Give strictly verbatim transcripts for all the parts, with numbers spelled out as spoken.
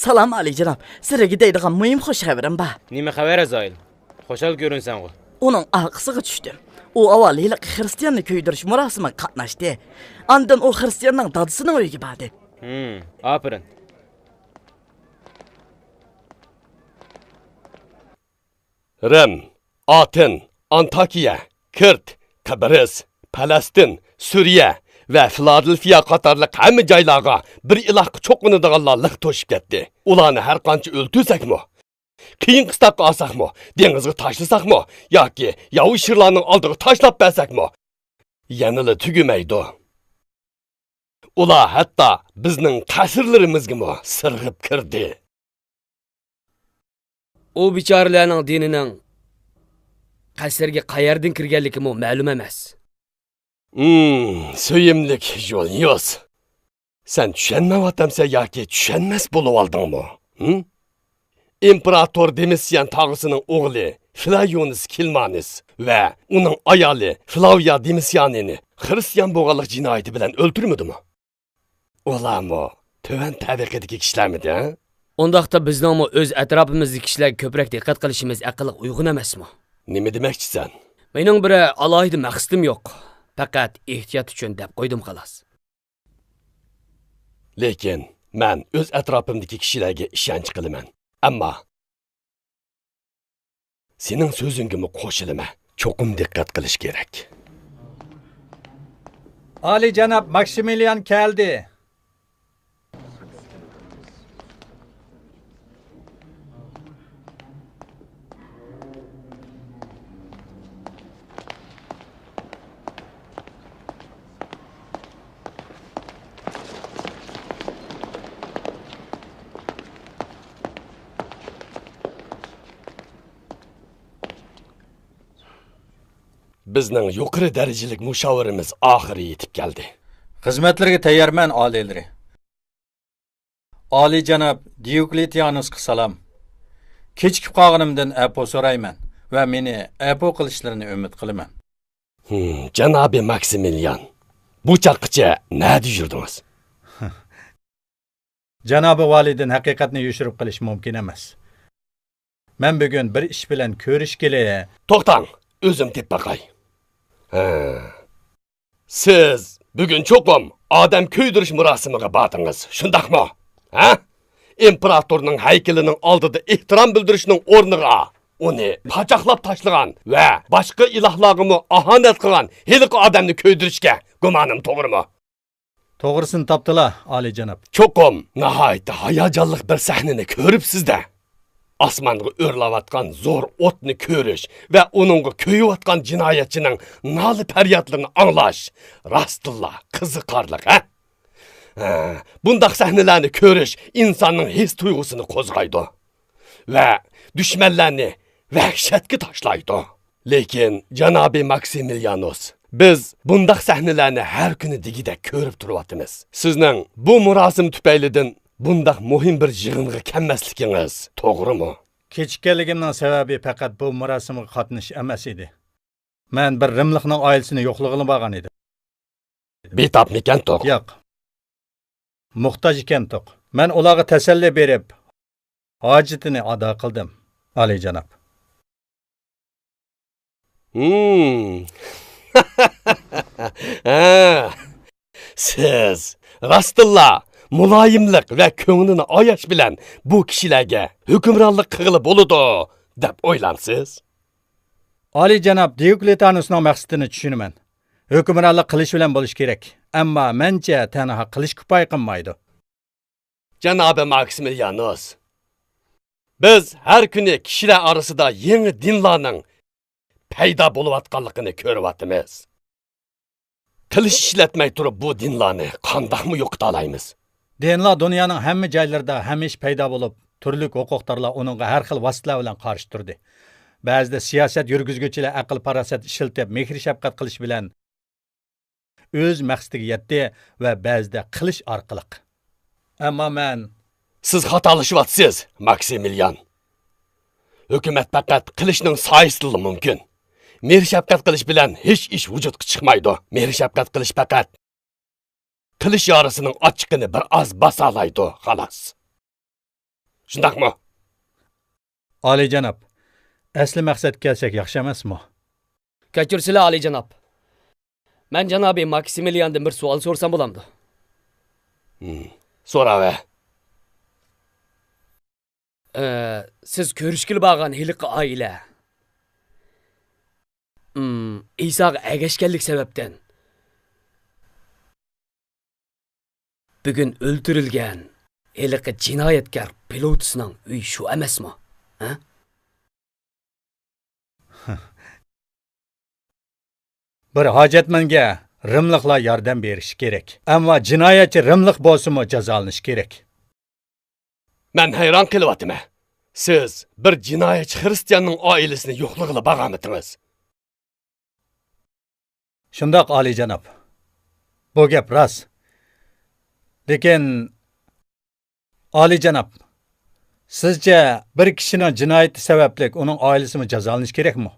سالام ئالىيجاناب، سىلىگە دەيدىغان مۇھىم خوش خەۋىرىم بار. نېمە خەۋەر، ئەزرائىل؟ خۇشال كۆرۈنسەڭغۇ. ئۇنىڭ ئارقىسىغا چۈشتۈم. ئۇ ئاۋۋال ھېلىقى خىرىستىياننى كۆيدۈرۈش مۇراسىمىغا قاتناشتى. ئاندىن ئۇ خىرىستىياننىڭ دادىسىنىڭ ئۆيىگە باردى. ھىم، ئاپىرىن. رىم، ئاتېن، ئانتاكىيە، كىرت، تىبرىس، پەلەستىن، سۈرىيە ۋە فىلادېلفىيە قاتارلىق ھەممە جايلارغا بىر ئىلاھقا چوقۇنىدىغانلار لىق توشۇپ كەتتى. ئۇلارنى ھەر قانچە ئۆلتۈرسەكمۇ، قىيىن قىستاققا ئالساقمۇ، دېڭىزغا تاشلىساقمۇ ياكى ياۋا شىرلارنىڭ ئالدىغا تاشلاپ بەرسەكمۇ، يەنىلا تۈگىمەيدۇ. ئۇلار ھەتتا بىزنىڭ قەسىرلىرىمىزگىمۇ سىرغىپ كىردى. ئۇ بىچارىلەرنىڭ دىنىنىڭ قەسىرگە قەيەردىن كىرگەنلىكىمۇ مەلۇم ئەمەس. ھىم، سۆيۈملۈك جۇليۇس. سەن چۈشەنمەيۋاتامسەن ياكى چۈشەنمەس بولۇۋالدىڭمۇ؟ ھىم؟ ئىمپېراتور دېمىسيان تاغىسىنىڭ ئوغلى فلايونىس كىلمانىس ۋە ئۇنىڭ ئايالى فلاۋىيا دېمىسيانىنى خىرىستىيان بولغانلىق جىنايىتى بىلەن ئۆلتۈرمىدىمۇ؟ ئۇلارمۇ تۆۋەن تەبىقىدىكى كىشىلەرمىدى، ھە؟ ئۇنداقتا بىزنىڭمۇ ئۆز ئەتراپىمىزدىكى كىشىلەرگە كۆپرەك دىققەت قىلىشىمىز ئەقىللىق ئۇيغۇن ئەمەسمۇ؟ نېمە دېمەكچىسەن؟ مېنىڭ بىر ئالاھىدە مەقسىتىم يوق. پەقەت ئېھتىيات ئۈچۈن دەپ قويدۇم، خالاس. لېكىن مەن ئۆز ئەتراپىمدىكى كىشىلەرگە ئىشەنچ قىلىمەن. ئەمما سېنىڭ سۆزۈڭگىمۇ قوشۇلىمەن. چوقۇم دىققەت قىلىش كېرەك. ئالىيجاناب ماكسىمىليان كەلدى. بىزنىڭ يۇقىرى دەرىجىلىك مۇشاۋىرىمىز ئاخىرى يېتىپ كەلدى. خىزمەتلىرىگە تەييارمەن، ئالىيلىرى. ئالىيجاناب دىيوكلېتىئانۇسقا سالام. كېچىكىپ قالغىنىمدىن ئەپۇ سورايمەن ۋە مېنى ئەپۇ قىلىشلىرىنى ئۈمىد قىلىمەن. ھىم، جانابى ماكسىمىليان، بۇ چاغقىچە نەدە يۈردىڭىز؟ جانابى ۋالىدىن ھەقىقەتنى يوشۇرۇپ قېلىش مۇمكىن ئەمەس. مەن بۈگۈن بىر ئىش بىلەن كۆرۈشكىلى. توختاڭ، ئۆزۈم دەپ باقاي. ھە. سىز بۈگۈن چوقۇم ئادەم كۆيدۈرۈش مۇراسىمىغا باردىڭىز، شۇنداقمۇ؟ ھە؟ ئىمپېراتورنىڭ ھەيكىلىنىڭ ئالدىدا ئېھتىرام بىلدۈرۈشنىڭ ئورنىغا، ئۇنى پاچاقلاپ تاشلىغان ۋە باشقا ئىلاھلارغىمۇ ئاھانەت قىلغان ھېلىقى ئادەمنى كۆيدۈرۈشكە گۇمانىم توغرىمۇ؟ توغرىسىنى تاپتىلا، ئالىيجاناب. چوقۇم ناھايىتى ھاياجانلىق بىر سەھنىنى كۆرۈپسىز-دە. ئاسمانغا ئۆرلەۋاتقان زور ئوتنى كۆرۈش ۋە ئۇنىڭغا كۆيۈۋاتقان جىنايەتچىنىڭ نالە-پەريادلىرىنى ئاڭلاش راستتىنلا قىزىقارلىق، ھە؟ ھە، بۇنداق سەھنىلەرنى كۆرۈش ئىنساننىڭ ھېس-تۇيغۇسىنى قوزغايدۇ ۋە دۈشمەنلەرنى ۋەھشەتكە تاشلايدۇ. لېكىن، جانابى ماكسىمىليانوس، بىز بۇنداق سەھنىلەرنى ھەر كۈنى دېگۈدەك كۆرۈپ تۇرۇۋاتىمىز. سىزنىڭ بۇ مۇراسىم تۈپەيلىدىن بۇنداق مۇھىم بىر يىغىنغا كەلمەسلىكىڭىز توغرىمۇ؟ كېچىككەنلىكىمنىڭ سەۋەبى پەقەت بۇ مۇراسىمغا قاتنىشىش ئەمەس ئىدى. مەن بىر رىملىقنىڭ ئائىلىسىنى يوقلىغىلى بارغان ئىدىم. بىتاپمىكەنتۇق؟ ياق. موھتاج ئىكەنتۇق. مەن ئۇلارغا تەسەللى بېرىپ، ھاجىتىنى ئادا قىلدىم، ئالىيجاناب. ھىم. ھە. سىز راستتىنلا مۇلايىملىق ۋە كۆڭلىنى ئاياش بىلەن بۇ كىشىلەرگە ھۆكۈمرانلىق قىلغىلى بولىدۇ دەپ ئويلامسىز؟ ئالىيجاناب دىيوكلېتانۇسنىڭ مەقسىتىنى چۈشىنىمەن. ھۆكۈمرانلىق قىلىش بىلەن بولۇش كېرەك. ئەمما مەنچە تەنھا قىلىش كۇپايە قىلمايدۇ. جانابى ماكسىمىليانوس، بىز ھەر كۈنى كىشىلەر ئارىسىدا يېڭى دىنلارنىڭ پەيدا بولۇۋاتقانلىقىنى كۆرۈۋاتىمىز. قىلىچ ئىشلەتمەي تۇرۇپ بۇ دىنلارنى قانداقمۇ يوقىتالايمىز؟ دىنلار دۇنيانىڭ ھەممە جايلىرىدا ھەمىشە پەيدا بولۇپ، تۈرلۈك ھوقۇقدارلار ئۇنىڭغا ھەر خىل ۋاسىتىلەر بىلەن قارشى تۇردى. بەزىدە سىياسەت يۈرگۈزگۈچىلەر ئەقىل-پاراسەت ئىشلىتىپ، مېھىر-شەپقەت قىلىش بىلەن ئۆز مەقسىتىگە يەتتى ۋە بەزىدە قىلىچ ئارقىلىق. ئەمما مەن سىز خاتالىشىۋاتىسىز، ماكسىمىليان. ھۆكۈمەت پەقەت قىلىچنىڭ سايىسىدىلا مۇمكىن. مېھىر-شەپقەت قىلىش بىلەن ھېچ ئىش ۋۇجۇدقا چىقمايدۇ. مېھىر-شەپقەت قىلىش پەقەت قىلىچ يارىسىنىڭ ئاچچىقىنى بىر ئاز باسالايدۇ، خالاس. شۇنداقمۇ؟ ئالىيجاناب، ئەسلى مەقسەتكە كەلسەك ياخشى ئەمەسمۇ؟ كەچۈرسىلە، ئالىيجاناب. مەن جانابىي ماكسىمىلياندىن بىر سوئال سورىسام بولامدۇ؟ ھىم، سوراۋەر. ئە، سىز كۆرۈشكىلى بارغان ھېلىقى ئائىلە، ئىم، ئىساغا ئەگەشكەنلىك سەۋەبتىن، بۈگۈن ئۆلتۈرۈلگەن ھېلىقى جىنايەتكار پىلوتىسىنىڭ ئۆيى شۇ ئەمەسمۇ؟ ھە؟ بىر ھاجەتمەنگە رىملىقلار ياردەم بېرىشى كېرەك. ئەمما جىنايەتچى رىملىق بولسىمۇ جازالىنىشى كېرەك. مەن ھەيران قېلىۋاتىمەن. سىز بىر جىنايەتچى خىرىستىياننىڭ ئائىلىسىنى يوقلىغىلى بارغانمىتىڭىز؟ شۇنداق، ئالىيجاناب. بۇ گەپ راست. لېكىن، ئالىيجاناب، سىزچە بىر كىشىنىڭ جىنايىتى سەۋەبلىك ئۇنىڭ ئائىلىسىمۇ جازالىنىشى كېرەكمۇ؟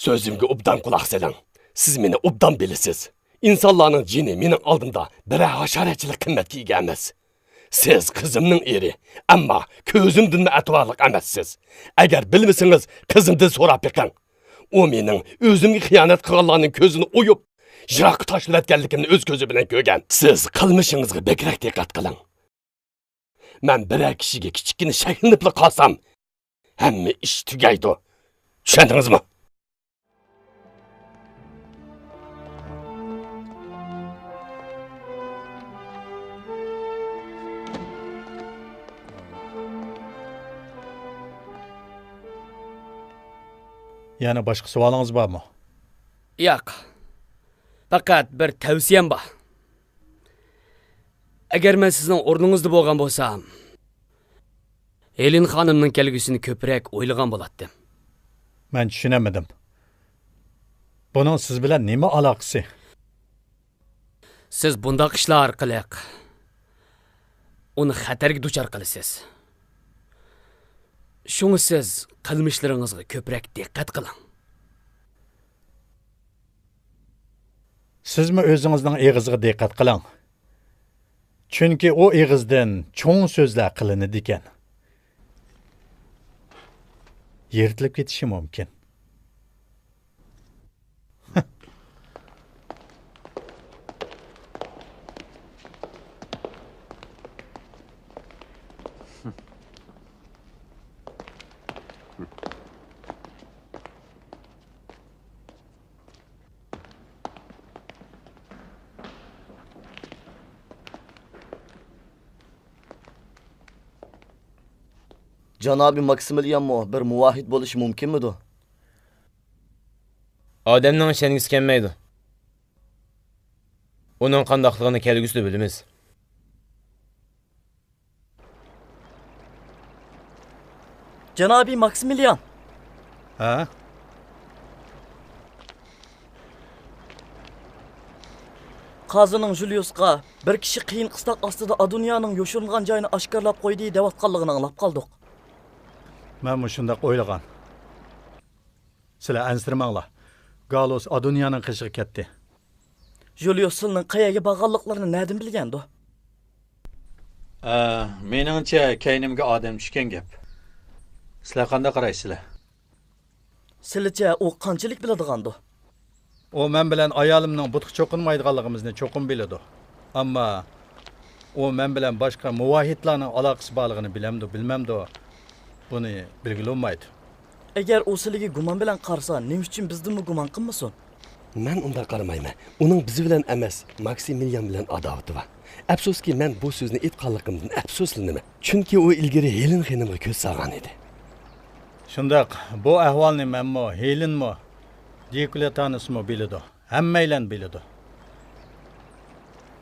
سۆزۈمگە ئوبدان قۇلاق سېلىڭ. سىز مېنى ئوبدان بىلىسىز. ئىنسانلارنىڭ جېنى مېنىڭ ئالدىمدا بىرەر ھاشارەتچىلىك قىممەتكە ئىگە ئەمەس. سىز قىزىمنىڭ ئېرى، ئەمما كۆزۈمدىنمۇ ئەتىۋارلىق ئەمەسسىز. ئەگەر بىلمىسىڭىز، قىزىمدىن سوراپ بېقىڭ. ئۇ مېنىڭ ئۆزۈمگە خىيانەت قىلغانلارنىڭ كۆزىنى ئويۇپ، يىراققا تاشلىۋەتكەنلىكىمنى ئۆز كۆزى بىلەن كۆرگەن. سىز قىلمىشىڭىزغا بەكرەك دىققەت قىلىڭ. مەن بىرەر كىشىگە كىچىككىنە شەكلىنىپلا قالسام، ھەممە ئىش تۈگەيدۇ. چۈشەندىڭىزمۇ؟ يەنە باشقا سوئالىڭىز بارمۇ؟ ياق. پەقەت بىر تەۋسىيەم بار. ئەگەر مەن سىزنىڭ ئورنىڭىزدا بولغان بولسام، ھېلېن خانىمنىڭ كەلگۈسىنى كۆپرەك ئويلىغان بولاتتىم. مەن چۈشىنەلمىدىم. بۇنىڭ سىز بىلەن نېمە ئالاقىسى؟ سىز بۇنداق ئىشلار ئارقىلىق ئۇنى خەتەرگە دۇچار قىلىسىز. شۇڭا سىز قىلمىشلىرىڭىزغا كۆپرەك دىققەت قىلىڭ. سىزمۇ ئۆزىڭىزنىڭ ئېغىزىغا دىققەت قىلىڭ. چۈنكى ئۇ ئېغىزدىن چوڭ سۆزلەر قىلىنىدىكەن. يىرتىلىپ كېتىشى مۇمكىن. جانابىي ماكسىمىليانمۇ بىر مۇۋاھىد بولۇشى مۇمكىنمىدۇ؟ ئادەمنىڭ ئىشەنگۈسى كەلمەيدۇ. ئۇنىڭ قانداقلىقىنى كەلگۈسىدە بىلىمىز. جانابىي ماكسىمىليان! ھە؟ قازىنىڭ ژۇليۇسقا بىر كىشى قىيىن قىستاق ئاستىدا ئادونىيانىڭ يوشۇرۇنغان جايىنى ئاشكارىلاپ قويدى دەۋاتقانلىقىنى ئاڭلاپ قالدۇق. مەنمۇ شۇنداق ئويلىغان. سىلەر ئەنسىرىمەڭلار. گالۇس ئادونىيانىڭ قېشىغا كەتتى. ژۇليۇس سىلىنىڭ قەيەرگە بارغانلىقلىرىنى نەدىن بىلگەندۇ؟ ئە، مېنىڭچە، كەينىمگە ئادەم چۈشكەن گەپ. سىلەر قانداق قارايسىلەر؟ سىلىچە ئۇ قانچىلىك بىلىدىغاندۇ؟ ئۇ مەن بىلەن ئايالىمنىڭ بۇتقا چوقۇنمايدىغانلىقىمىزنى چوقۇم بىلىدۇ. ئەمما ئۇ مەن بىلەن باشقا مۇۋاھىدلارنىڭ ئالاقىسى بارلىقىنى بىلەمدۇ، بىلمەمدۇ، بۇنى بىلگىلى بولمايدۇ. ئەگەر ئۇ سىلىگە گۇمان بىلەن قارىسا، نېمە ئۈچۈن بىزدىنمۇ گۇمان قىلمىسۇن؟ مەن ئۇنداق قارىمايمەن. ئۇنىڭ بىز بىلەن ئەمەس، ماكسىمىليان بىلەن ئاداۋىتى بار. ئەپسۇسكى، مەن بۇ سۆزنى ئېيتقانلىقىمدىن ئەپسۇسلىنىمەن. چۈنكى ئۇ ئىلگىرى ھېلېن خېنىمغا كۆز سالغان ئىدى. شۇنداق، بۇ ئەھۋالنى مەنمۇ، ھېلېنمۇ، دىكلېتانسمۇ بىلىدۇ. ھەممەيلەن بىلىدۇ.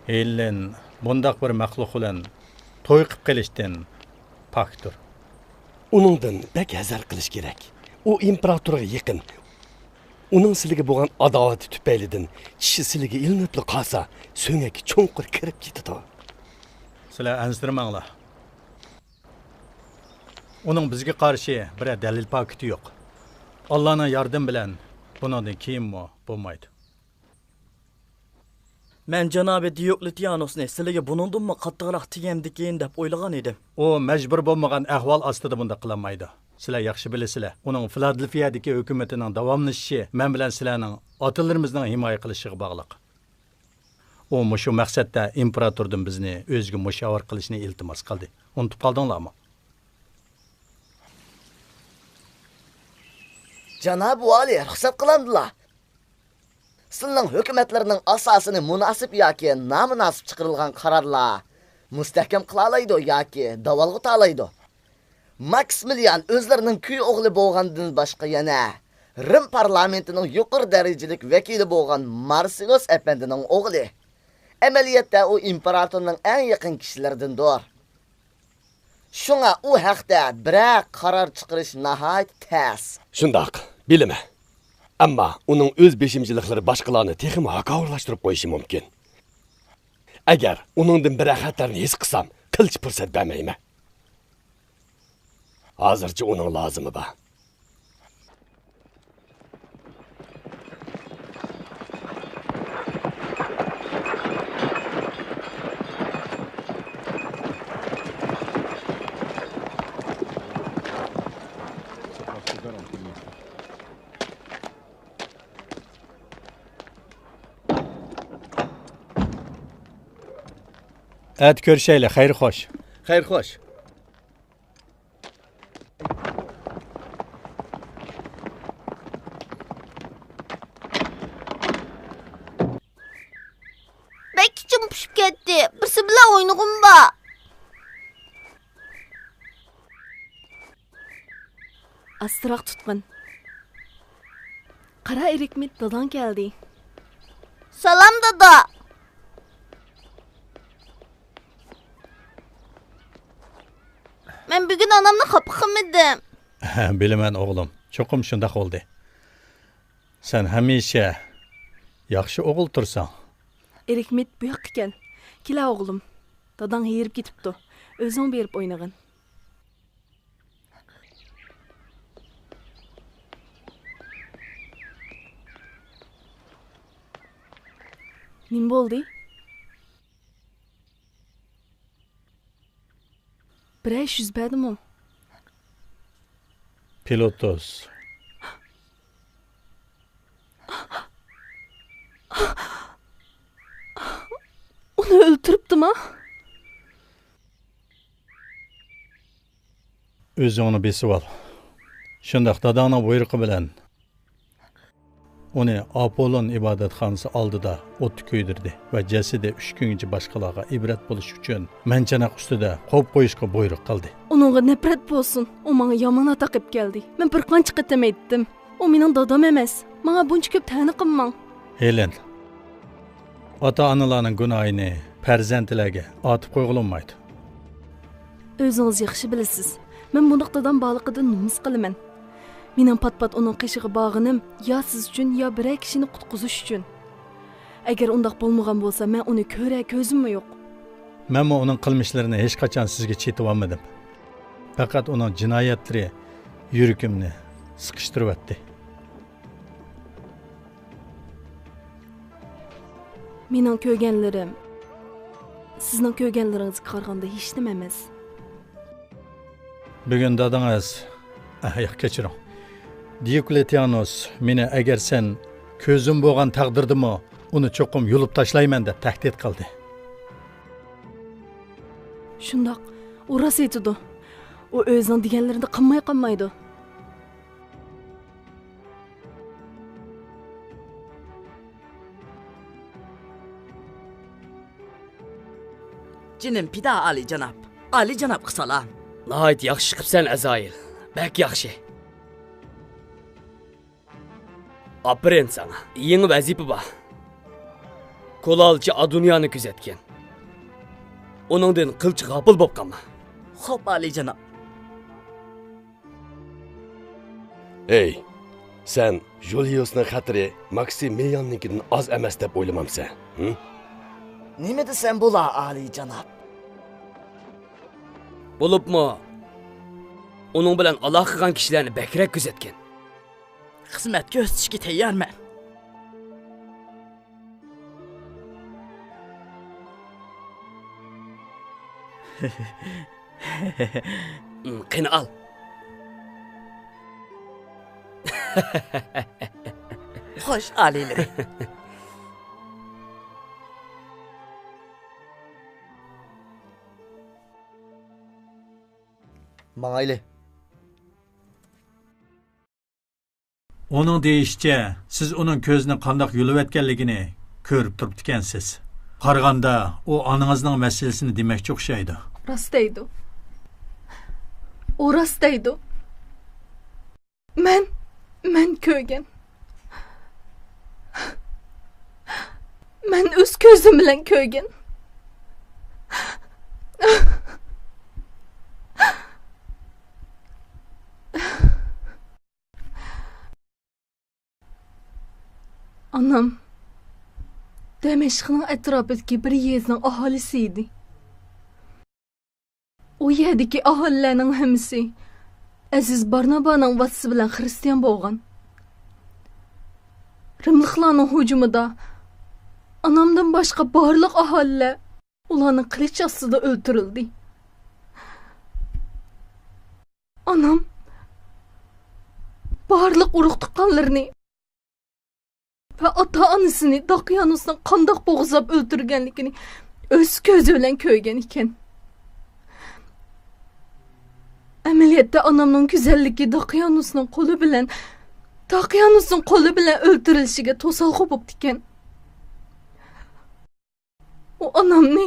ھېلېن بۇنداق بىر مەخلۇق بىلەن توي قىپ قېلىشتىن پاكتۇر. ئۇنىڭدىن بەك ھەزەر قىلىش كېرەك. ئۇ ئىمپېراتورغا يېقىن. ئۇنىڭ سىلىگە بولغان ئاداۋىتى تۈپەيلىدىن چىشى سىلىگە ئىلىنىپلا قالسا، سۆڭەككە چوڭقۇر كىرىپ كېتىدۇ. سىلەر ئەنسىرىمەڭلار. ئۇنىڭ بىزگە قارشى بىرەر دەلىل پاكىتى يوق. ئاللانىڭ ياردىمى بىلەن بۇنىڭدىن كېيىنمۇ بولمايدۇ. مەن جانابى دىيوكلېتىيانۇسنى سىلىگە بۇنىڭدىنمۇ قاتتىقراق تېگەمدىكىن دەپ ئويلىغان ئىدىم. ئۇ مەجبۇر بولمىغان ئەھۋال ئاستىدا بۇنداق قىلالمايدۇ. سىلەر ياخشى بىلىسىلەر، ئۇنىڭ فىلادېلفىيەدىكى ھۆكۈمىتىنىڭ داۋاملىشىشى مەن بىلەن سىلەرنىڭ ئاتىلىرىمىزنىڭ ھىمايە قىلىشىغا باغلىق. ئۇ مۇشۇ مەقسەتتە ئىمپېراتوردىن بىزنى ئۆزىگە مۇشاۋىرە قىلىشنى ئىلتىماس قىلدى. ئۇنتۇپ قالدىڭلارمۇ؟ جانابىي ۋالىي، رۇخسەت قىلامدىلا؟ سىلىنىڭ ھۆكۈمەتلىرىنىڭ ئاساسىنى مۇناسىپ ياكى نامۇناسىپ چىقىرىلغان قارارلار مۇستەھكەم قىلالايدۇ ياكى داۋالغا تالايدۇ. ماكسىمىليان ئۆزلىرىنىڭ كۈي ئوغلى بولغاندىن باشقا يەنە رىم پارلامېنتىنىڭ يۇقىرى دەرىجىلىك ۋەكىلى بولغان مارسېلوس ئەپەندىنىڭ ئوغلى. ئەمەلىيەتتە ئۇ ئىمپېراتورنىڭ ئەڭ يېقىن كىشىلىرىدىندۇر. شۇڭا ئۇ ھەقتە بىرەر قارار چىقىرىش ناھايىتى تەس. شۇنداق، بىلىمەن. ئەمما ئۇنىڭ ئۆز بېشىمچىلىقلىرى باشقىلارنى تېخىمۇ ھاكاۋۇرلاشتۇرۇپ قويۇشى مۇمكىن. ئەگەر ئۇنىڭدىن بىرەر خەتەرنى ھېس قىلسام، قىلچە پۇرسەت بەرمەيمەن. ھازىرچە ئۇنىڭ لازىمى بار. ئەتە كۆرۈشەيلى، خەير خوش. خەير خوش. بەك ئىچىم پۇشۇپ كەتتى. بىرسى بىلەن ئوينىغۇم بار. ئاستىراق تۇتقىن. قارا، ئېرىكمىت، داداڭ كەلدى. سالام، دادا. مەن بۈگۈن ئانامنى خاپا قىلمىدىم. بىلىمەن، ئوغلۇم. چوقۇم شۇنداق بولدى. سەن ھەمىشە ياخشى ئوغۇل تۇرساڭ. ئېرىكمىت بۇ ياققا كەل. كېلە، ئوغلۇم. داداڭ ھېرىپ كېتىپتۇ. ئۆزۈڭ بېرىپ ئوينىغىن. نېمە بولدى؟ بىرەر ئىش يۈز بەردىمۇ؟ پىلوتوس. ئۇنى ئۆلتۈرۈپتىما؟ ئۆزۈڭنى بېسىۋال. شۇنداق، داداڭنىڭ بۇيرۇقى بىلەن ئۇنى ئاپوللون ئىبادەتخانىسى ئالدىدا ئوتتا كۆيدۈردى ۋە جەسىتى ئۈچ كۈنگىچە باشقىلارغا ئىبرەت بولۇش ئۈچۈن مەنچىنەق ئۈستىدە قويۇپ قويۇشقا بۇيرۇق قىلدى. ئۇنىڭغا نەپرەت بولسۇن. ئۇ ماڭا يامان ئاتاق ئېلىپ كەلدى. مەن بىر قانچە قېتىم ئېيتتىم. ئۇ مېنىڭ دادام ئەمەس. ماڭا بۇنچە كۆپ تەنە قىلماڭ. ھېلېن، ئاتا-ئانىلارنىڭ گۇناھىنى پەرزەنتلەرگە ئارتىپ قويغىلى بولمايدۇ. ئۆزىڭىز ياخشى بىلىسىز، مەن بۇنداق دادام بارلىقىدىن نومۇس قىلىمەن. مېنىڭ پات-پات ئۇنىڭ قېشىغا بارغىنىم يا سىز ئۈچۈن، يا بىرەر كىشىنى قۇتقۇزۇش ئۈچۈن. ئەگەر ئۇنداق بولمىغان بولسا، مەن ئۇنى كۆرەر كۆزۈممۇ يوق. مەنمۇ ئۇنىڭ قىلمىشلىرىنى ھېچقاچان سىزگە چېتىۋالمىدىم. پەقەت ئۇنىڭ جىنايەتلىرى يۈرىكىمنى سىقىشتۇرۇۋەتتى. مېنىڭ كۆرگەنلىرىم سىزنىڭ كۆرگەنلىرىڭىزگە قارىغاندا ھېچنېمە ئەمەس. بۈگۈن دادىڭىز، ئەھ، ياق، كەچۈرۈڭ. دىيوكلېتىيانۇس مېنى، ئەگەر سەن كۆزۈم بولغان تەقدىردىمۇ، ئۇنى چوقۇم يۇلۇپ تاشلايمەن دەپ تەھدىت قىلدى. شۇنداق، ئۇ راست ئېيتىدۇ. ئۇ ئۆزىنىڭ دېگەنلىرىنى قىلماي قالمايدۇ. جېنىم پىدا، ئالىيجاناب. ئالىيجانابقا سالام. ناھايىتى ياخشى چىقىپسەن، ئەزرائىل. بەك ياخشى. ئاپىرىن ساڭا. يېڭى ۋەزىپە بار. كۇلالچى ئادۇنيانى كۆزەتكىن. ئۇنىڭدىن قىلچە غاپىل بولۇپ قالما. خوپ، ئالىيجاناب. ئەي، سەن جۇلىيۇسنىڭ خەتىرى ماكسىمىلياننىڭكىدىن ئاز ئەمەس دەپ ئويلىمامسەن؟ ھىم؟ نېمە دېسەم بولا، ئالىيجاناب؟ بولۇپمۇ ئۇنىڭ بىلەن ئالاقە قىلغان كىشىلەرنى بەكرەك كۆزەتكىن. خىزمەت كۆرسىتىشكە تەييارمەن. قېنى ئال. خوش، ئالىيلىرى. ماڭايلى. ئۇنىڭ دېيىشىچە، سىز ئۇنىڭ كۆزىنى قانداق يۇلۇۋەتكەنلىكىنى كۆرۈپ تۇرۇپتىكەنسىز. قارىغاندا، ئۇ ئانىڭىزنىڭ مەسىلىسىنى دېمەكچى ئوخشايدۇ. راست دەيدۇ. ئۇ راست دەيدۇ. مەن، مەن كۆرگەن. مەن ئۆز كۆزۈم بىلەن كۆرگەن. ئانام دەمەشقنىڭ ئەتراپىدىكى بىر يېزىنىڭ ئاھالىسى ئىدى. ئۇ يەردىكى ئاھالىلەرنىڭ ھەممىسى ئەزىز بارنابانىڭ ۋاسىتىسى بىلەن خىرىستىيان بولغان. رىملىقلارنىڭ ھۇجۇمىدا ئانامدىن باشقا بارلىق ئاھالىلەر ئۇلارنىڭ قىلىچى ئاستىدا ئۆلتۈرۈلدى. ئانام بارلىق ئۇرۇق-تۇغقانلىرىنى ۋە ئاتا-ئانىسىنى داقىيانۇسنىڭ قانداق بوغۇزلاپ ئۆلتۈرگەنلىكىنى ئۆز كۆزى بىلەن كۆرگەن ئىكەن. ئەمەلىيەتتە ئانامنىڭ گۈزەللىكى داقىيانۇسنىڭ قولى بىلەن، داقىيانۇسنىڭ قولى بىلەن ئۆلتۈرۈلۈشىگە توسالغۇ بوپتىكەن. ئۇ ئانامنى،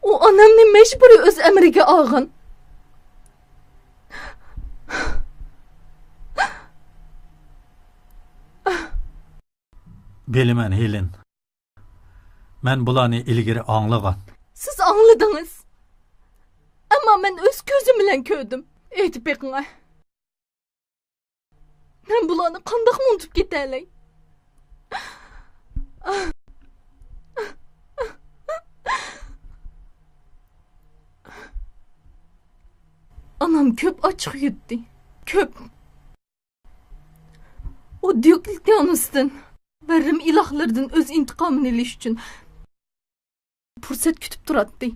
ئۇ ئانامنى مەجبۇرىي ئۆز ئەمرىگە ئالغان. بىلىمەن، ھېلېن. مەن بۇلارنى ئىلگىرى ئاڭلىغان. سىز ئاڭلىدىڭىز. ئەمما مەن ئۆز كۆزۈم بىلەن كۆردۈم. ئېيتىپ بېقىڭە. مەن بۇلارنى قانداقمۇ ئۇنتۇپ كېتەلەي؟ ئانام كۆپ ئاچچىق يۇتتى. كۆپ. ئۇ ديۇكلېتىئانۇستىن ۋە رىم ئىلاھلىرىدىن ئۆز ئىنتىقامىنى ئېلىش ئۈچۈن پۇرسەت كۈتۈپ تۇراتتى.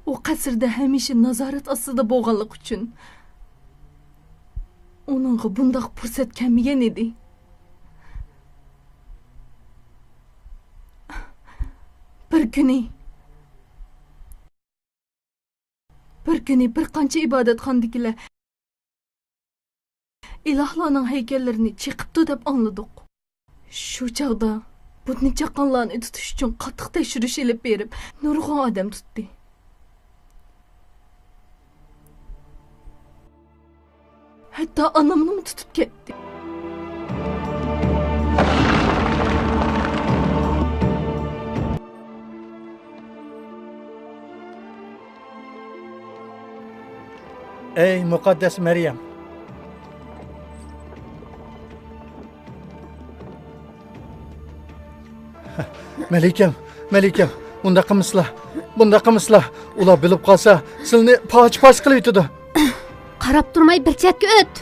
ئۇ قەسىردە ھەمىشە نازارەت ئاستىدا بولغانلىقى ئۈچۈن، ئۇنىڭغا بۇنداق پۇرسەت كەلمىگەن ئىدى. بىر كۈنى، بىر كۈنى بىر قانچە ئىبادەتخانىدىكىلەر ئىلاھلارنىڭ ھەيكەللىرىنى چېقىپتۇ دەپ ئاڭلىدۇق. شۇ چاغدا بۇتنى چاققانلارنى تۇتۇش ئۈچۈن قاتتىق تەكشۈرۈش ئېلىپ بېرىپ، نۇرغۇن ئادەم تۇتتى. ھەتتا ئانامنىمۇ تۇتۇپ كەتتى. ئەي مۇقەددەس مەريەم! مەلىكەم، مەلىكەم، بۇنداق قىلمىسىلا، بۇنداق قىلمىسىلا. ئۇلار بىلىپ قالسا، سىلىنى پارچە-پارچە قىلىۋېتىدۇ. قاراپ تۇرماي بىر چەتكە ئۆت.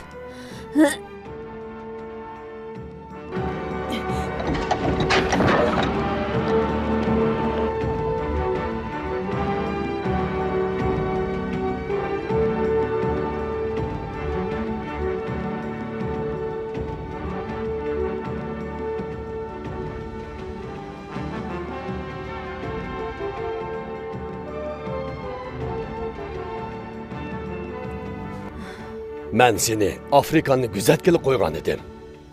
مەن سېنى ئافرىكاننى كۆزەتكىلى قويغان ئىدىم.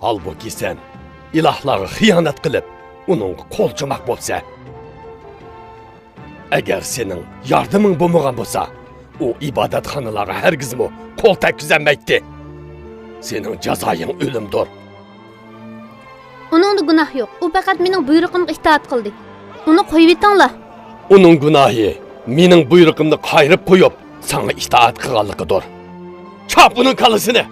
ھالبۇكى، سەن ئىلاھلارغا خىيانەت قىلىپ، ئۇنىڭغا قول چوماق بوپسەن. ئەگەر سېنىڭ ياردىمىڭ بولمىغان بولسا، ئۇ ئىبادەتخانىلارغا ھەرگىزمۇ قول تەگكۈزەلمەيتتى. سېنىڭ جازايىڭ ئۆلۈمدۇر. ئۇنىڭدا گۇناھ يوق. ئۇ پەقەت مېنىڭ بۇيرۇقۇمغا ئىتائەت قىلدى. ئۇنى قويۇۋېتىڭلار. ئۇنىڭ گۇناھى مېنىڭ بۇيرۇقۇمنى قايرىپ قويۇپ، ساڭا ئىتائەت قىلغانلىقىدۇر. چاپ ئۇنىڭ كاللىسىنى!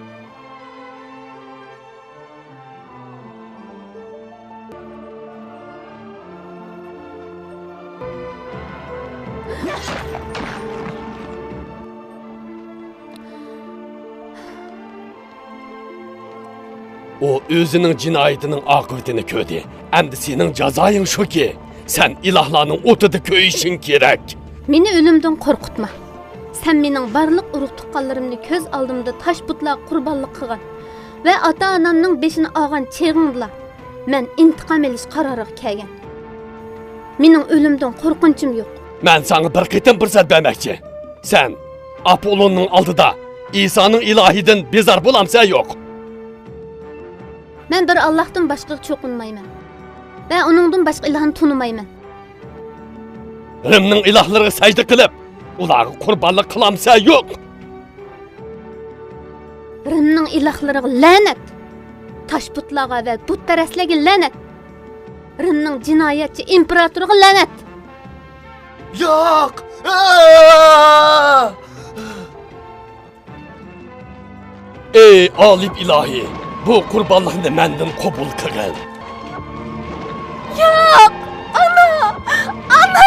ئۇ ئۆزىنىڭ جىنايىتىنىڭ ئاقىۋىتىنى كۆردى. ئەمدى سېنىڭ جازايىڭ شۇكى، سەن ئىلاھلارنىڭ ئوتىدا كۆيۈشۈڭ كېرەك. مېنى ئۆلۈمدىن قورقۇتما. سەن مېنىڭ بارلىق ئۇرۇق-تۇغقانلىرىمنى كۆز ئالدىمدا تاش بۇتلارغا قۇربانلىق قىلغان ۋە ئاتا-ئانامنىڭ بېشىنى ئالغان چېغىڭدىلا مەن ئىنتىقام ئېلىش قارارىغا كەلگەن. مېنىڭ ئۆلۈمدىن قورقۇنچۇم يوق. مەن ساڭا بىر قېتىم پۇرسەت بەرمەكچى. سەن ئاپوللوننىڭ ئالدىدا ئىسانىڭ ئىلاھىدىن بىزار بولامسەن يوق؟ مەن بىر ئاللاھتىن باشقىغا چوقۇنمايمەن ۋە ئۇنىڭدىن باشقا ئىلاھنى تونۇمايمەن. رىمنىڭ ئىلاھلىرىغا سەجدە قىلىپ، ئۇلارغا قۇربانلىق قىلامسەن يوق؟ رىمنىڭ ئىلاھلىرىغا لەنەت! تاش بۇتلارغا ۋە بۇتپەرەسلەرگە لەنەت! رىمنىڭ جىنايەتچى ئىمپېراتورىغا لەنەت! ياق! ئەي غالىب ئىلاھى، بۇ قۇربانلىقنى مەندىن قوبۇل قىلغىن. ياق! ئانا! ئانا!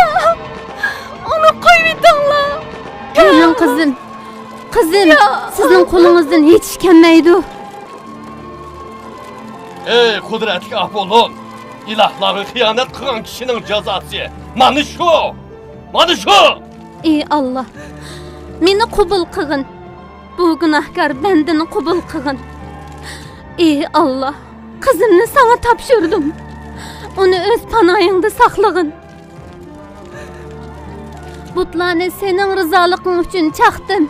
ئۇنى قويۇۋېتىڭلار! مېنىڭ قىزىم، قىزىم، ياق! سىزنىڭ قولىڭىزدىن ھېچ ئىش كەلمەيدۇ. ئەي قۇدرەتلىك ئاپوللون، ئىلاھلارغا خىيانەت قىلغان كىشىنىڭ جازاسى مانا شۇ! مانا شۇ! ئى ئاللا، مېنى قوبۇل قىلغىن. بۇ گۇناھكار بەندىنى قوبۇل قىلغىن. ئى ئاللا، قىزىمنى ساڭا تاپشۇردۇم. ئۇنى ئۆز پاناھىڭدا ساقلىغىن. بۇتلارنى سېنىڭ رىزالىقىڭ ئۈچۈن چاقتىم.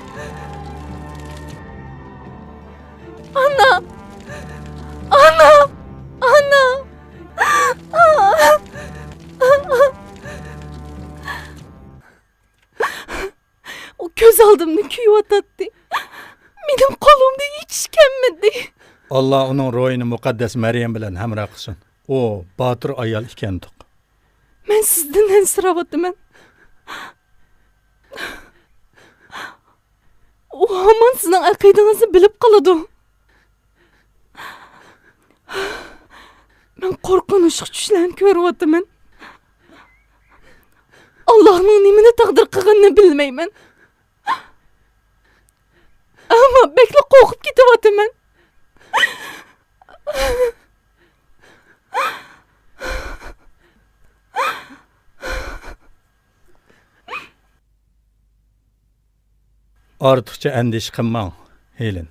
ئانا! ئانا! ئانا! ئۇ كۆز ئالدىمدا كۆيۈۋاتاتتى. مېنىڭ قولۇمدىن ھېچ ئىش كەلمىدى. ئاللا ئۇنىڭ روھىنى مۇقەددەس مەريەم بىلەن ھەمراھ قىلسۇن. ئۇ باتۇر ئايال ئىكەنتۇق. مەن سىزدىن ئەنسىرەۋاتىمەن. ئۇ ھامان سىزنىڭ ئەقىدىڭىزنى بىلىپ قالىدۇ. مەن قورقۇنچلۇق چۈشلەرنى كۆرۈۋاتىمەن. ئاللاھنىڭ نېمىنى تەقدىر قىلغىنىنى بىلمەيمەن. ئەمما بەكلا قورقۇپ كېتىۋاتىمەن. ئارتۇقچە ئەندىشە قىلماڭ، ھېلېن.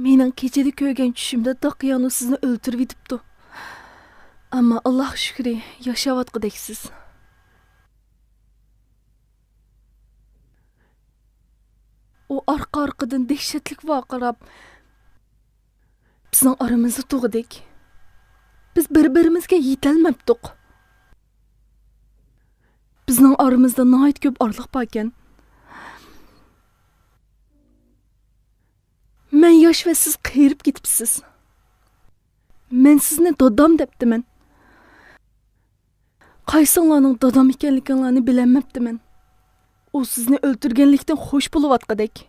مېنىڭ كېچىدە كۆرگەن چۈشۈمدە داقىيانو سىزنى ئۆلتۈرۈۋېتىپتۇ. ئەمما ئاللاھقا شۈكرى، ياشاۋاتقۇدەكسىز. ئۇ ئارقا-ئارقىدىن دەھشەتلىك ۋارقىراپ، بىزنىڭ ئارىمىزدا تۇغدەك. بىز بىر-بىرىمىزگە يېتەلمەپتۇق. بىزنىڭ ئارىمىزدا ناھايىتى كۆپ ئارىلىق باركەن. مەن ياش ۋە سىز قېرىپ كېتىپسىز. مەن سىزنى دادام دەپتىمەن. قايسىڭلارنىڭ دادام ئىكەنلىكىڭلارنى بىلەلمەپتىمەن. ئۇ سىزنى ئۆلتۈرگەنلىكتىن خوش بولۇۋاتقۇدەك.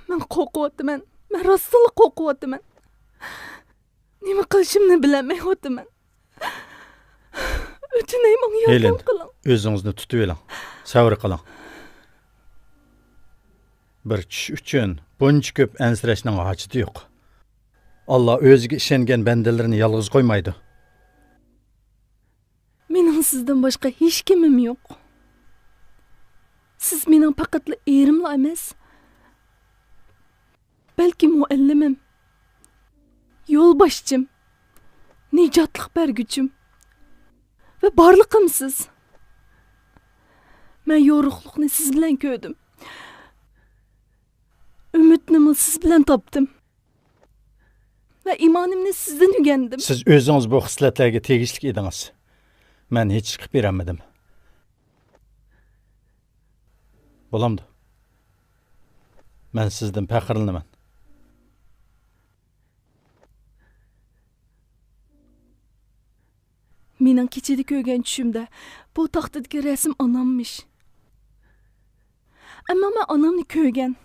مەن قورقۇۋاتىمەن. مەن راستتىنلا قورقۇۋاتىمەن. نېمە قىلىشىمنى بىلەلمەيۋاتىمەن. ئۆتۈنەي، ماڭا ياردەم قىلىڭ. ھېلېن، ئۆزىڭىزنى تۇتۇۋېلىڭ. سەۋر قىلىڭ. بىر چۈش ئۈچۈن بۇنچە كۆپ ئەنسىرەشنىڭ ھاجىتى يوق. ئاللا ئۆزىگە ئىشەنگەن بەندىلىرىنى يالغۇز قويمايدۇ. مېنىڭ سىزدىن باشقا ھېچكىمىم يوق. سىز مېنىڭ پەقەتلا ئېرىملا ئەمەس، بەلكى مۇئەللىمىم، يولباشچىم، نىجاتلىق بەرگۈچىم ۋە بارلىقىمسىز. مەن يورۇقلۇقنى سىز بىلەن كۆردۈم. ئۈمىدنىمۇ سىز بىلەن تاپتىم. ۋە ئىمانىمنى سىزدىن ئۆگەندىم. سىز ئۆزىڭىز بۇ خىسلەتلەرگە تېگىشلىك ئىدىڭىز. مەن ھېچ ئىش قىلىپ بېرەلمىدىم. بولامدۇ؟ مەن سىزدىن پەخىرلىنىمەن. مېنىڭ كېچىدە كۆرگەن چۈشۈمدە بۇ تاختىدىكى رەسىم ئاناممىش. ئەمما مەن ئانامنى كۆرگەن.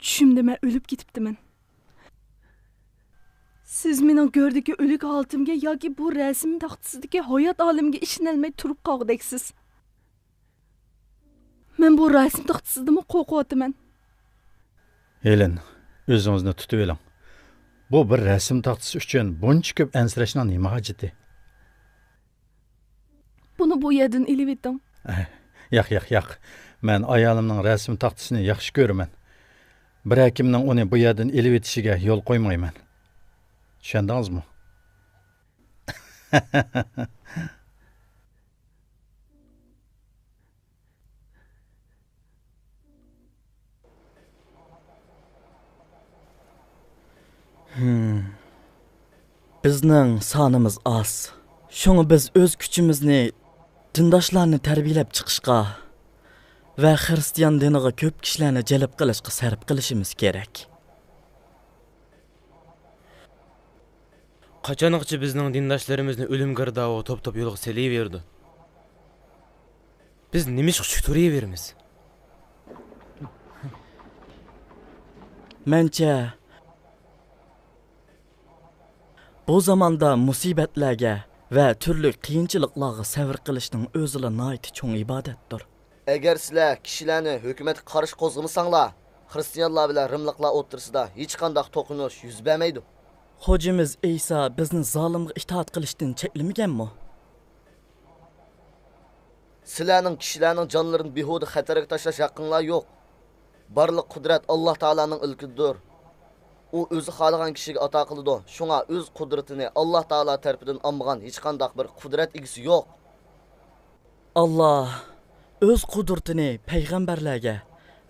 چۈشۈمدە مەن ئۆلۈپ كېتىپتىمەن. سىز مېنىڭ گۆردىكى ئۆلۈك ھالىتىمگە ياكى بۇ رەسىم تاختىسىدىكى ھايات ئالىمىگە ئىشىنەلمەي تۇرۇپ قالغۇدەكسىز. مەن بۇ رەسىم تاختىسىدىنمۇ قورقۇۋاتىمەن. ھېلېن، ئۆزىڭىزنى تۇتۇۋېلىڭ. بۇ بىر رەسىم تاختىسى ئۈچۈن بۇنچە كۆپ ئەنسىرەشنىڭ نېمە ھاجىتى؟ بۇنى بۇ يەردىن ئېلىۋېتىڭ. ياق، ياق، ياق. مەن ئايالىمنىڭ رەسىم تاختىسىنى ياخشى كۆرىمەن. بىرەر كىمنىڭ ئۇنى بۇ يەردىن ئېلىۋېتىشىگە يول قويمايمەن. چۈشەندىڭىزمۇ؟ ھىم. بىزنىڭ سانىمىز ئاز. شۇڭا بىز ئۆز كۈچىمىزنى دىنداشلارنى تەربىيەلەپ چىقىشقا ۋە خىرىستىيان دىنىغا كۆپ كىشىلەرنى جەلپ قىلىشقا سەرپ قىلىشىمىز كېرەك. قاچانغىچە بىزنىڭ دىنداشلىرىمىزنى ئۆلۈم گىردابىغا توپ-توپ يولغا سېلىۋېرىدۇ؟ بىز نېمىشقا چۈشۈپ تۇرۇۋېرىمىز؟ مەنچە، بۇ زاماندا مۇسىبەتلەرگە ۋە تۈرلۈك قىيىنچىلىقلارغا سەۋر قىلىشنىڭ ئۆزىلا ناھايىتى چوڭ ئىبادەتتۇر. ئەگەر سىلەر كىشىلەرنى ھۆكۈمەتكە قارشى قوزغىمىساڭلار، خىرىستىيانلار بىلەن رىملىقلار ئوتتۇرىسىدا ھېچقانداق توقۇنۇش يۈز بەرمەيدۇ. خوجىمىز ئەيسا بىزنى زالىمغا ئىتائەت قىلىشتىن چەكلىمىگەنمۇ؟ سىلەرنىڭ كىشىلەرنىڭ جانلىرىنى بىھۇدە خەتەرگە تاشلاش ھەققىڭلار يوق. بارلىق قۇدرەت ئاللاھ تائالانىڭ ئىلكىدىدۇر. ئۇ ئۆزى خالىغان كىشىگە ئاتا قىلىدۇ. شۇڭا ئۆز قۇدرىتىنى ئاللاھ تائالا تەرىپىدىن ئالمىغان ھېچقانداق بىر قۇدرەت ئىگىسى يوق. ئاللاھ ئۆز قۇدرىتىنى پەيغەمبەرلەرگە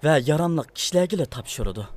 ۋە ياراملىق كىشىلەرگىلا تاپشۇرىدۇ.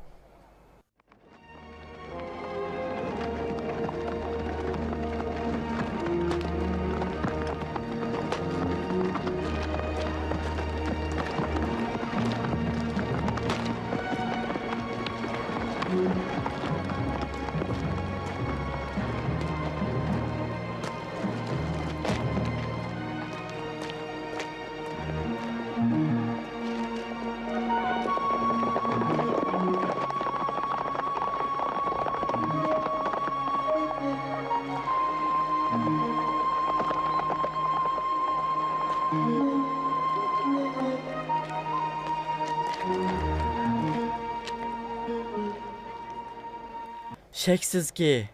شەكسىزكى،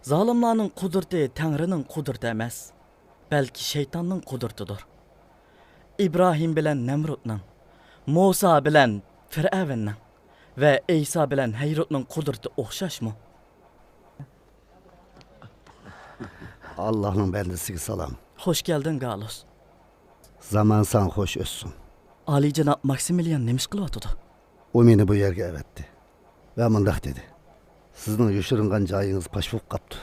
زالىملارنىڭ قۇدرىتى تەڭرىنىڭ قۇدرىتى ئەمەس، بەلكى شەيتاننىڭ قۇدرىتىدۇر. ئىبراھىم بىلەن نەمرۇتنىڭ، مۇسا بىلەن پىرئەۋننىڭ ۋە ئەيسا بىلەن ھېرودنىڭ قۇدرىتى ئوخشاشمۇ؟ ئاللاھنىڭ بەندىسىگە سالام. خوش كەلدىڭ، گالۇس. زامان ساڭا خوش ئۆتسۇن. ئالىيجاناب ماكسىمىليان نېمە ئىش قىلىۋاتىدۇ؟ ئۇ مېنى بۇ يەرگە ئەۋەتتى ۋە مۇنداق دېدى: «سىزنىڭ يوشۇرۇنغان جايىڭىز پاش بولۇپ قاپتۇ.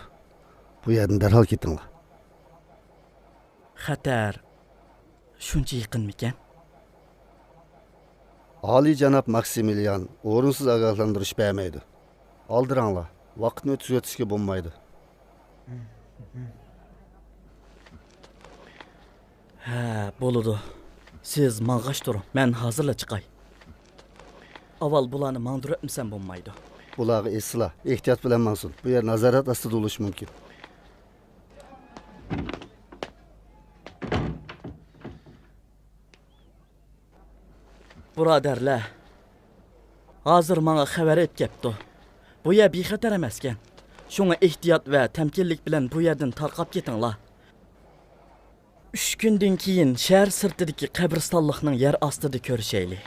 بۇ يەردىن دەرھال كېتىڭلار.» خەتەر شۇنچە يېقىنمىكەن؟ ئالىيجاناب ماكسىمىليان ئورۇنسىز ئاگاھلاندۇرۇش بەرمەيدۇ. ئالدىراڭلار، ۋاقىتنى ئۆتكۈزۈۋېتىشكە بولمايدۇ. ھە، بولىدۇ. سىز ماڭغاچ تۇرۇڭ، مەن ھازىرلا چىقاي. ئاۋۋال بۇلارنى ماڭدۇرۇۋەتمىسەم بولمايدۇ. بۇلارغا ئېيتسىلا، ئېھتىيات بىلەن ماڭسۇن. بۇ يەر نازارەت ئاستىدا بولۇشى مۇمكىن. بۇرادەرلەر، ھازىر ماڭا خەۋەر ئېلىپ كەپتۇ. بۇ يەر بىخەتەر ئەمەسكەن. شۇڭا ئېھتىيات ۋە تەمكىنلىك بىلەن بۇ يەردىن تارقاپ كېتىڭلار. ئۈچ كۈندىن كېيىن شەھەر سىرتىدىكى قەبرىستانلىقنىڭ يەر ئاستىدا كۆرۈشەيلى.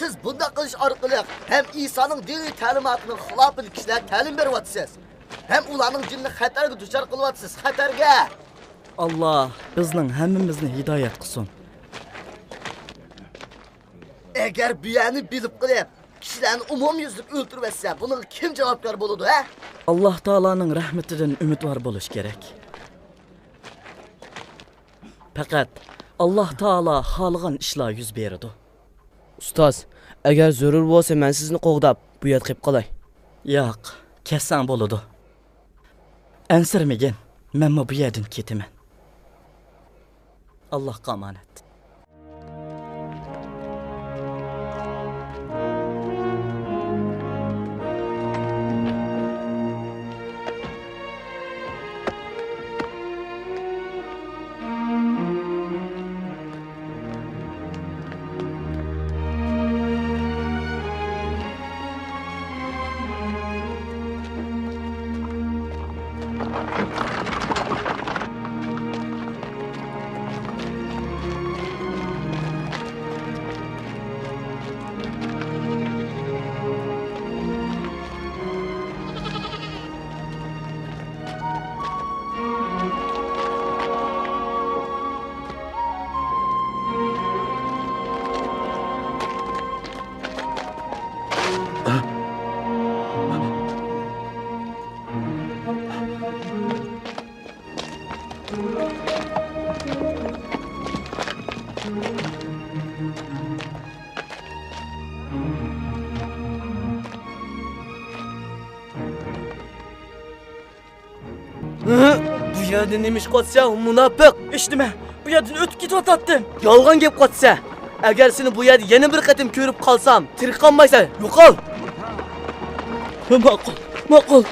سىز بۇنداق قىلىش ئارقىلىق ھەم ئىسانىڭ دىنىي تەلىماتىنىڭ خىلاپىدا كىشىلەرگە تەلىم بېرىۋاتىسىز، ھەم ئۇلارنىڭ جېنىنى خەتەرگە دۇچار قىلىۋاتىسىز، خەتەرگە! ئاللا بىزنىڭ ھەممىمىزنى ھىدايەت قىلسۇن. ئەگەر بۇ يەرنى بىلىپ قېلىپ، كىشىلەرنى ئومۇميۈزلۈك ئۆلتۈرۈۋەتسە، بۇنىڭغا كىم جاۋابكار بولىدۇ، ھە؟ ئاللا تائالانىڭ رەھمىتىدىن ئۈمىدۋار بولۇش كېرەك. پەقەت ئاللا تائالا خالىغان ئىشلار يۈز بېرىدۇ. ئۇستاز، ئەگەر زۆرۈر بولسا، مەن سىزنى قوغداپ، بۇ يەردە قېلىپ قالاي. ياق، كەتسەڭ بولىدۇ. ئەنسىرىمىگىن، مەنمۇ بۇ يەردىن كېتىمەن. ئاللاھقا ئامانەت. بۇ يەردە نېمە ئىش قىلىۋاتىسەن، مۇناپىق؟ ھېچنېمە، بۇ يەردىن ئۆتۈپ كېتىۋاتاتتىم. يالغان گەپ قىلىۋاتىسەن. ئەگەر سېنى بۇ يەردە يەنە بىر قېتىم كۆرۈپ قالسام، تىرىك قالمايسەن. يوقال! ماقۇل، ماقۇل.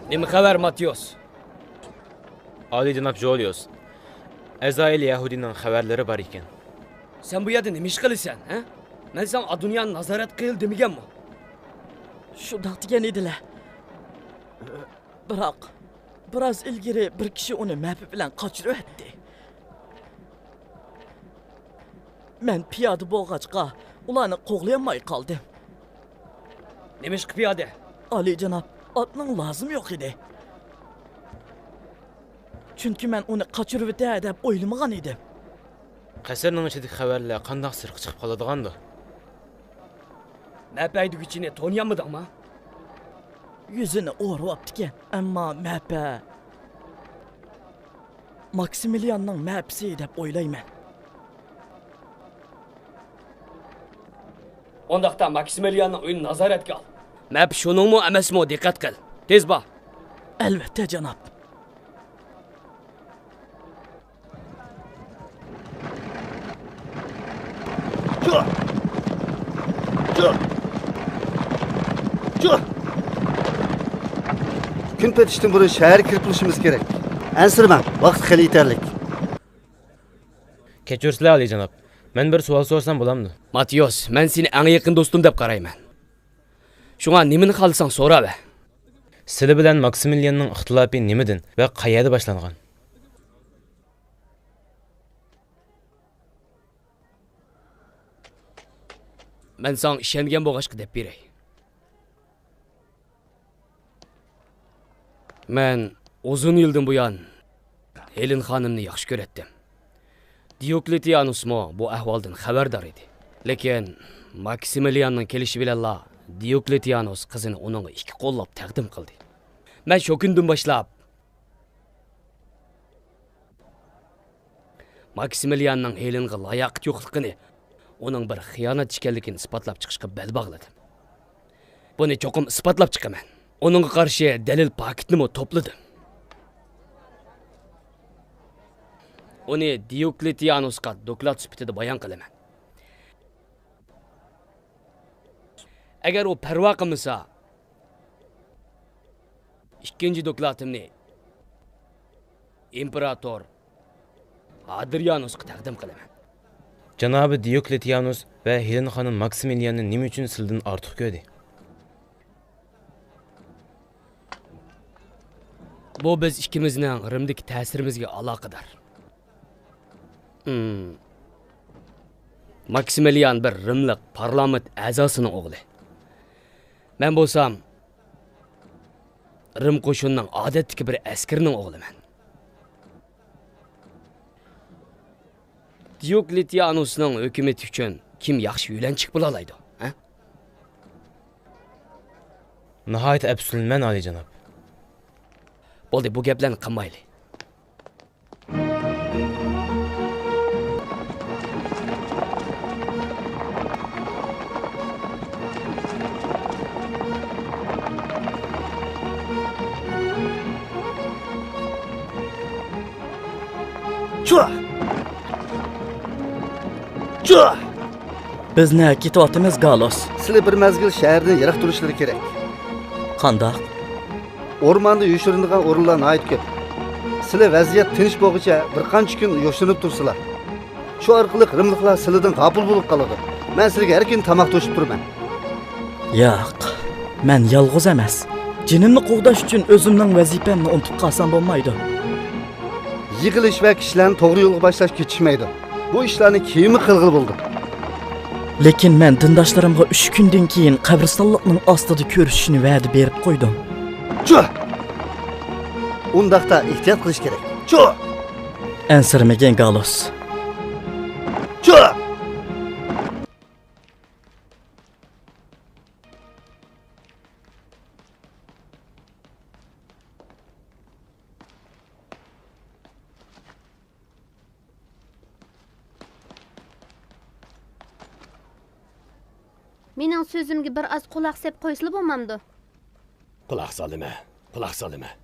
نېمە خەۋەر، ماتېئوس؟ ئالىيجاناب جۇلىيۇس، ئەزرائىل يەھۇدىينىڭ خەۋەرلىرى بار ئىكەن. سەن بۇ يەردە نېمە ئىش قىلىسەن، ھە؟ مەن ساڭا ئادونىيانى نازارەت قىل دېمىگەنمۇ؟ شۇنداق دېگەن ئىدىلە. بىراق، بىراز ئىلگىرى بىر كىشى ئۇنى مەپە بىلەن قاچۇرۇۋەتتى. مەن پىيادە بولغاچقا، ئۇلارنى قوغلىيالماي قالدىم. نېمىشقا پىيادە؟ ئالىيجاناب، ئاتنىڭ لازىمى يوق ئىدى. چۈنكى مەن ئۇنى قاچۇرۇۋېتەر دەپ ئويلىمىغان ئىدىم. قەسىرنىڭ ئىچىدىكى خەۋەرلەر قانداق سىرتقا چىقىپ قالىدىغاندۇ؟ مەپە ھەيدىگۈچىنى تونۇيالمىدىڭمۇ؟ يۈزىنى ئورىۋاپتىكەن، ئەمما مەپە ماكسىمىلىياننىڭ مەپىسى دەپ ئويلايمەن. ئۇنداقتا ماكسىمىلىياننىڭ ئۆيىنى نازارەتكە ئال. مەپە شۇنىڭمۇ ئەمەسمۇ، دىققەت قىل. تېز بار. ئەلۋەتتە، جاناب. كۈن پېتىشتىن بۇرۇن شەھەرگە كىرىپ بولۇشىمىز كېرەك. ئەنسىرىمەڭ، ۋاقىت خېلى يېتەرلىك. كەچۈرسىلە، ئالىيجاناب. مەن بىر سوئال سورىسام بولامدۇ؟ ماتېئوس، مەن سېنى ئەڭ يېقىن دوستۇم دەپ قارايمەن. شۇڭا نېمىنى خالىساڭ سوراۋەر. سىلى بىلەن ماكسىمىلياننىڭ ئىختىلاپى نېمىدىن ۋە قەيەردە باشلانغان؟ مەن ساڭا ئىشەنگەن بولغاچقا دەپ بېرەي. مەن ئۇزۇن يىلدىن بۇيان ھېلېن خانىمنى ياخشى كۆرەتتىم. دىيوكلېتىيانۇسمۇ بۇ ئەھۋالدىن خەۋەردار ئىدى. لېكىن ماكسىمىلياننىڭ كېلىشى بىلەنلا دىيوكلېتىيانۇس قىزىنى ئۇنىڭغا ئىككى قوللاپ تەقدىم قىلدى. مەن شۇ كۈندىن باشلاپ ماكسىمىلياننىڭ ھېلېنغا لاياقىتى يوقلۇقىنى، ئۇنىڭ بىر خىيانەتچى ئىكەنلىكىنى ئىسپاتلاپ چىقىشقا بەل باغلىدىم. بۇنى چوقۇم ئىسپاتلاپ چىقىمەن. ئۇنىڭغا قارشى دەلىل پاكىتنىمۇ توپلىدىم. ئۇنى دىيوكلېتىيانۇسقا دوكلات سۈپىتىدە بايان قىلىمەن. ئەگەر ئۇ پەرۋا قىلمىسا، ئىككىنچى دوكلاتىمنى ئىمپېراتور ئادرىيانۇسقا تەقدىم قىلىمەن. جانابى دىيوكلېتىيانۇس ۋە ھېلېنا خانىم ماكسىمىلىياننى نېمە ئۈچۈن سىلىدىن ئارتۇق كۆردى؟ بۇ بىز ئىككىمىزنىڭ رىمدىكى تەسىرىمىزگە ئالاقىدار. ھىم. ماكسىمىلىيان بىر رىملىق پارلامېنت ئەزاسىنىڭ ئوغلى. مەن بولسام رىم قوشۇنىنىڭ ئادەتتىكى بىر ئەسكىرىنىڭ ئوغلىمەن. دىيوكلېتىيانۇسنىڭ ھۆكۈمىتى ئۈچۈن كىم ياخشى يۆلەنچۈك بولالايدۇ، ھە؟ ناھايىتى ئەپسۇسلىنىمەن، ئالىيجاناب. بولدى، بۇ گەپلەرنى قىلمايلى. چۇ! چۇ! بىز نەگە كېتىۋاتىمىز، گالوس؟ سىلى بىر مەزگىل شەھەردىن يىراق تۇرۇشلىرى كېرەك. قانداق؟ ئورماندا يوشۇرۇنىدىغان ئورۇنلار ناھايىتى كۆپ. سىلى ۋەزىيەت تىنچ بولغۇچە بىر قانچە كۈن يوشۇرۇنۇپ تۇرسىلا. شۇ ئارقىلىق رىملىقلار سىلىدىن غاپىل بولۇپ قالىدۇ. مەن سىلىگە ھەر كۈنى تاماق توشۇپ تۇرىمەن. ياق، مەن يالغۇز ئەمەس. جېنىمنى قوغداش ئۈچۈن ئۆزۈمنىڭ ۋەزىپەمنى ئۇنتۇپ قالسام بولمايدۇ. يىغىلىش ۋە كىشىلەرنى توغرا يولغا باشلاش كېچىكمەيدۇ. بۇ ئىشلارنى كېيىنمۇ قىلغىلى بولىدۇ. لېكىن مەن دىنداشلىرىمغا ئۈچ كۈندىن كېيىن قەبرىستانلىقنىڭ ئاستىدا كۆرۈشۈشنى ۋەدە بېرىپ قويدۇم. چۇ! ئۇنداقتا ئېھتىيات قىلىش كېرەك. چۇ! ئەنسىرىمىگىن، گالوس. چۇ! مېنىڭ سۆزۈمگە بىر ئاز قۇلاق سېلىپ قويسىلا بولمامدۇ؟ قۇلاق سالىمەن، قۇلاق سالىمەن.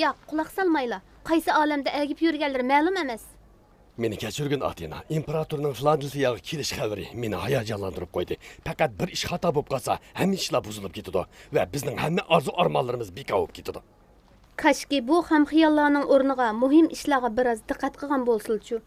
ياق، قۇلاق سالمايلا. قايسى ئالەمدە ئەگىپ يۈرگەنلىرى مەلۇم ئەمەس. مېنى كەچۈرگىن، ئاتېنا. ئىمپېراتورنىڭ فىلادېلفىيەگە كېلىش خەۋىرى مېنى ھاياجانلاندۇرۇپ قويدى. پەقەت بىر ئىش خاتا بولۇپ قالسا، ھەممە ئىشلار بۇزۇلۇپ كېتىدۇ ۋە بىزنىڭ ھەممە ئارزۇ-ئارمانلىرىمىز بىكار بولۇپ كېتىدۇ. كاشكى، بۇ خام خىياللارنىڭ ئورنىغا مۇھىم ئىشلارغا بىر ئاز دىققەت قىلغان بولسىلىچۇ.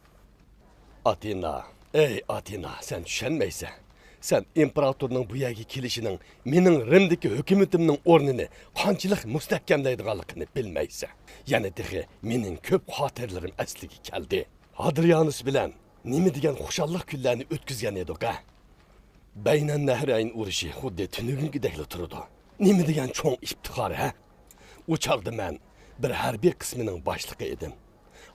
ئاتېنا، ئەي ئاتېنا، سەن چۈشەنمەيسەن. سەن ئىمپېراتورنىڭ بۇ يەرگە كېلىشىنىڭ مېنىڭ رىمدىكى ھۆكۈمىتىمنىڭ ئورنىنى قانچىلىك مۇستەھكەملەيدىغانلىقىنى بىلمەيسەن. يەنە تېخى مېنىڭ كۆپ خاتىرىلىرىم ئەسلىگە كەلدى. ھادرىيانۇس بىلەن نېمە دېگەن خۇشاللىق كۈنلەرنى ئۆتكۈزگەن ئىدۇق ھە؟ بەينەننەھرەين ئۇرۇشى خۇددى تۈنۈگۈنكىدەكلا تۇرىدۇ. نېمە دېگەن چوڭ ئىپتىخار ھە؟ ئۇ چاغدا مەن بىر ھەربىي قىسمىنىڭ باشلىقى ئىدىم.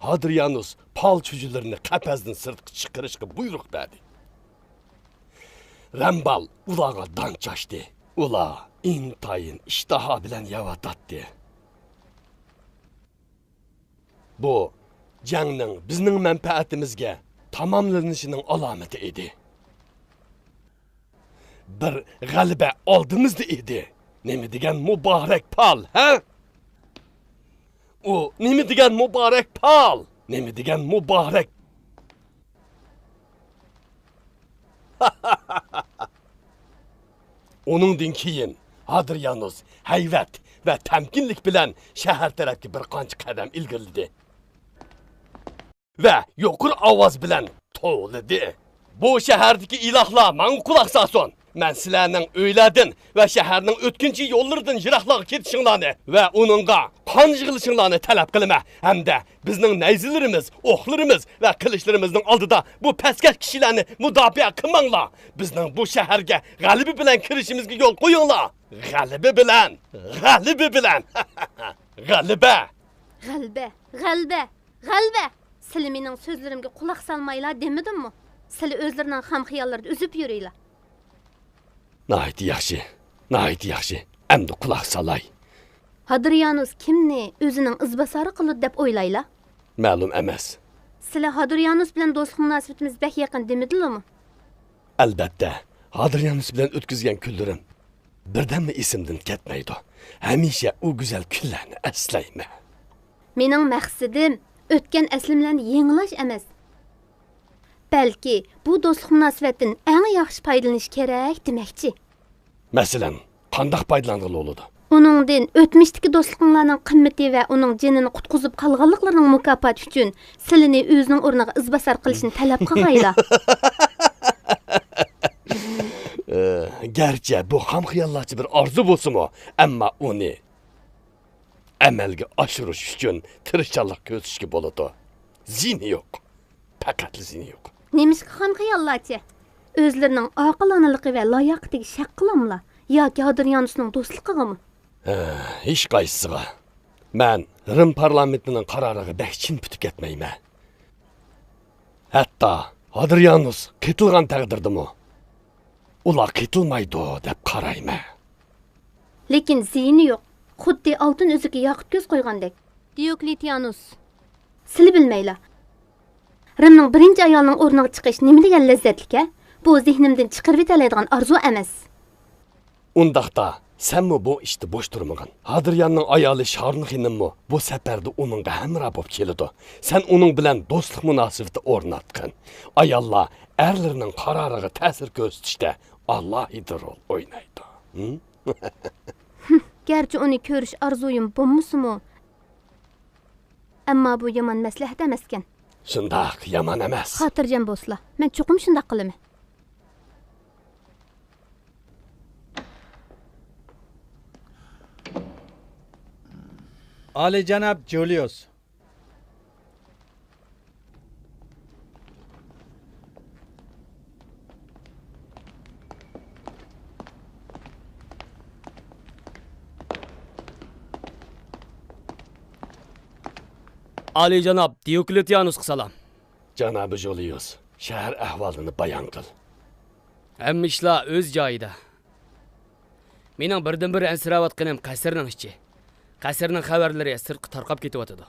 ھادرىيانۇس پال چۈجىلىرىنى قەپەسدىن سىرتقا چىقىرىشقا بۇيرۇق بەردى. رەمبال ئۇلارغا دان چاچتى. ئۇلار ئىنتايىن ئىشتىھا بىلەن يەۋاتاتتى. بۇ جەڭنىڭ بىزنىڭ مەنپەئەتىمىزگە تاماملىنىشىنىڭ ئالامىتى ئىدى. بىر غەلىبە ئالدىمىزدا ئىدى. نېمە دېگەن مۇبارەك پال، ھە؟ ئۇ نېمە دېگەن مۇبارەك پال! نېمە دېگەن مۇبارەك! ئۇنىڭدىن كېيىن ھادرىيانۇس ھەيۋەت ۋە تەمكىنلىك بىلەن شەھەر تەرەپكە بىر قانچە قەدەم ئىلگىرىلىدى ۋە يۇقىرى ئاۋاز بىلەن توۋلىدى: بۇ شەھەردىكى ئىلاھلار ماڭا قۇلاق سالسۇن! مەن سىلەرنىڭ ئۆيلەردىن ۋە شەھەرنىڭ ئۆتكۈنچى يوللىرىدىن يىراقلارغا كېتىشىڭلارنى ۋە ئۇنىڭغا قان يىغلىشىڭلارنى تەلەپ قىلىمەن ھەمدە بىزنىڭ نەيزىلىرىمىز، ئوقلىرىمىز ۋە قىلىچلىرىمىزنىڭ ئالدىدا بۇ پەسكەش كىشىلەرنى مۇداپىئە قىلماڭلار. بىزنىڭ بۇ شەھەرگە غەلىبە بىلەن كىرىشىمىزگە يول قويۇڭلار. غەلىبە بىلەن! غەلىبە بىلەن! غەلىبە! غەلىبە! غەلىبە! غەلىبە! سىلى مېنىڭ سۆزلىرىمگە قۇلاق سالمايلا دېمىدىممۇ؟ سىلى ئۆزلىرىنىڭ خام خىياللىرىدا ئۈزۈپ يۈرۈيلا. ناھايىتى ياخشى، ناھايىتى ياخشى. ئەمدى قۇلاق سالاي. ھادرىيانۇس كىمنى ئۆزىنىڭ ئىزباسارى قىلىدۇ دەپ ئويلايلا؟ مەلۇم ئەمەس. سىلى ھادرىيانۇس بىلەن دوستلۇق مۇناسىۋىتىمىز بەك يېقىن دېمىدىلىمۇ؟ ئەلبەتتە، ھادرىيانۇس بىلەن ئۆتكۈزگەن كۈنلىرىم بىردەممۇ ئېسىمدىن كەتمەيدۇ. ھەمىشە ئۇ گۈزەل كۈنلەرنى ئەسلەيمەن. مېنىڭ مەقسىتىم ئۆتكەن ئەسلىمىلەرنى يېڭىلاش ئەمەس. بەلكى بۇ دوستلۇق مۇناسىۋەتتىن ئەڭ ياخشى پايدىلىنىش كېرەك دېمەكچى. مەسىلەن، قانداق پايدىلانغىلى بولىدۇ؟ ئۇنىڭدىن ئۆتمۈشتىكى دوستلۇقۇڭلارنىڭ قىممىتى ۋە ئۇنىڭ جېنىنى قۇتقۇزۇپ قالغانلىقلىرىنىڭ مۇكاپاتى ئۈچۈن سىلىنى ئۆزىنىڭ ئورنىغا ئىزباسار قىلىشنى تەلەپ قىلغايلا. ئى، گەرچە بۇ خام خىياللارچە بىر ئارزۇ بولسىمۇ، ئەمما ئۇنى ئەمەلگە ئاشۇرۇش ئۈچۈن تىرىشچانلىق كۆرسىتىشكە بولىدۇ. زىيىنى يوق. پەقەتلا زىيىنى يوق. نېمىشقا خام خىياللارچە؟ ئۆزلىرىنىڭ ئاقىلانىلىقى ۋە لاياقىتىگە شەك قىلاملا ياكى ھادرىيانۇسنىڭ دوستلۇقىغىمۇ؟ ھە، ھېچقايسىسىغا. مەن رىم پارلامېنتىنىڭ قارارىغا بەك چىم پۈتۈپ كەتمەيمەن. ھەتتا ھادرىيانۇس قېتىلغان تەقدىردىمۇ، ئۇلار قېتىلمايدۇ دەپ قارايمەن. لېكىن زىيىنى يوق. خۇددى ئالتۇن ئۈزۈككە ياقۇت كۆز قويغاندەك. دىيوكلېتىيانۇس. سىلى بىلمەيلا. رىمنىڭ بىرىنچى ئايالىنىڭ ئورنىغا چىقىش نېمە دېگەن لەززەتلىك-ھە؟ بۇ زېھنىمدىن چىقىرىۋېتەلەيدىغان ئارزۇ ئەمەس. ئۇنداقتا، سەنمۇ بۇ ئىشتا بوش تۇرمىغىن. ھادرىياننىڭ ئايالى شارون خېنىممۇ بۇ سەپەردە ئۇنىڭغا ھەمراھ بولۇپ كېلىدۇ. سەن ئۇنىڭ بىلەن دوستلۇق مۇناسىۋىتى ئورناتقىن. ئاياللار ئەرلىرىنىڭ قارارىغا تەسىر كۆرسىتىشتە ئالاھىدە رول ئوينايدۇ. ھىم؟ گەرچە ئۇنى كۆرۈش ئارزۇيۇم بولمىسىمۇ، ئەمما بۇ يامان مەسلىھەت ئەمەسكەن. شۇنداق، يامان ئەمەس. خاتىرجەم بولسىلا، مەن چوقۇم شۇنداق قىلىمەن. ئالىيجاناب جۇلىيۇس. ئالىيجاناب دىيوكلېتىيانۇسقا سالام. جانابى جۇلىيۇس، شەھەر ئەھۋالىنى بايان قىل. ھەممە ئىشلار ئۆز جايىدا. مېنىڭ بىردىنبىر ئەنسىرەۋاتقىنىم قەسىرنىڭ ئىچى. قەسىرنىڭ خەۋەرلىرى سىرتقا تارقاپ كېتىۋاتىدۇ.